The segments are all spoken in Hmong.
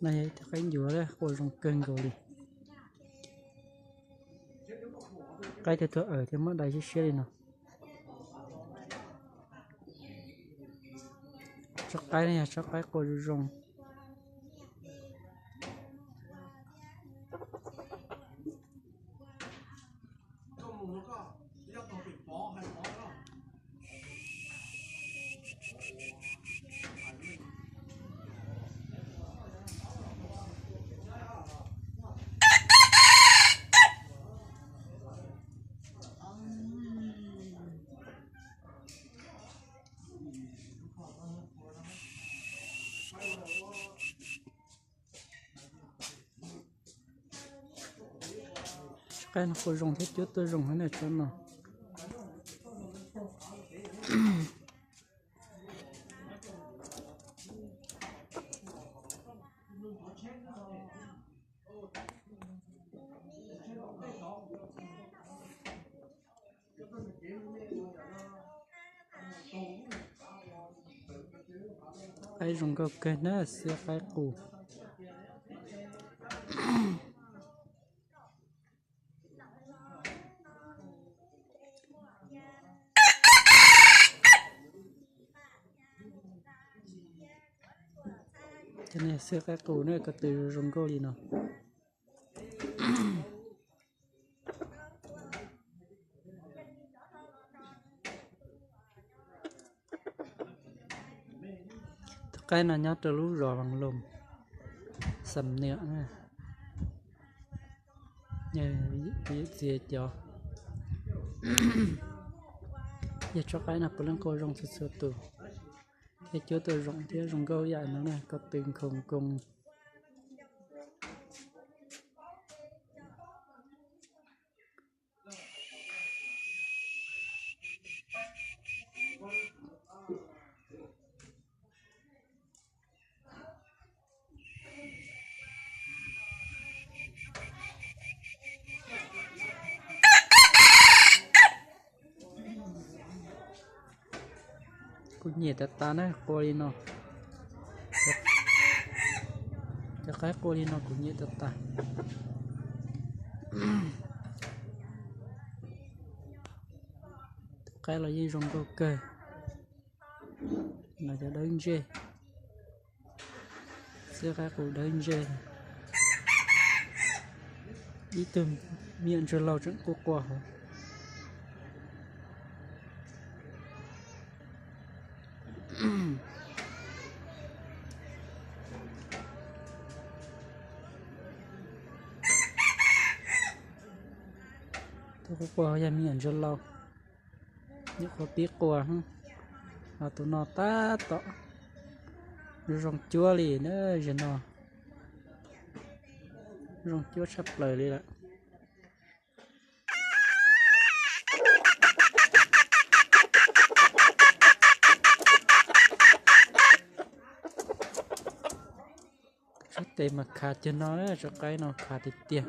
No yog ib tug qaib ncuav quaj zoo kawg nkaus li. Qaib thiaj tuag awm thiab muab dai siab siab li no. Tsob qaib no yog tsob qaib quaj zoo zoo. Tsob qaib no quaj zoo thiab cuab tuaj zoo heev na tsob no. Qaib zoo nkauj kawg na, xiab qaib qus. Cov no xiab qaib qus na, ko tw zoo nkauj li no. Tus qaib no nyob rau lub zos Vaj Loos, Xam Nuam na. Yawm txiv cov, yog tsob qaib no puav leej quaj zoo txhua txhua tus, thiab cuab tuaj zoo thiab zoo nkauj yam no na, ko tw nkhoos nkoos. Kuv nyiam tas tas na, quaj li no. Cov qaib quaj li no kuv nyiam tas tas. Tus qaib los yeej zoo nkauj kawg. No cov dawb ntseg, xiab qaib qus dawb ntseg. Ib tug me nyuam ntsuag laus tseem quaj quaj hauv. Tus quaj quaj yog me nyuam ntsuag laus, nyuam qhuav pib quaj. Ho tus no tab tom zoo cuab li na, zaum no zoo cuab tshaj plaws li lawm. Tsob tes mas khav cuag no, tsob qaib no khav tiag tiag.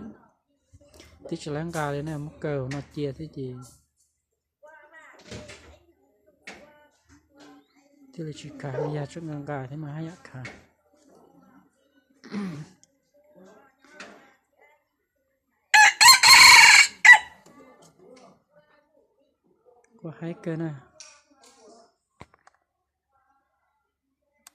Twb tsis lab nqa li na, muab kaw hauv no cia thiab ces thiaj li tsis khav, yog tseem nqa nqa thiab mas haj yam khav. Quaj haib kawg na,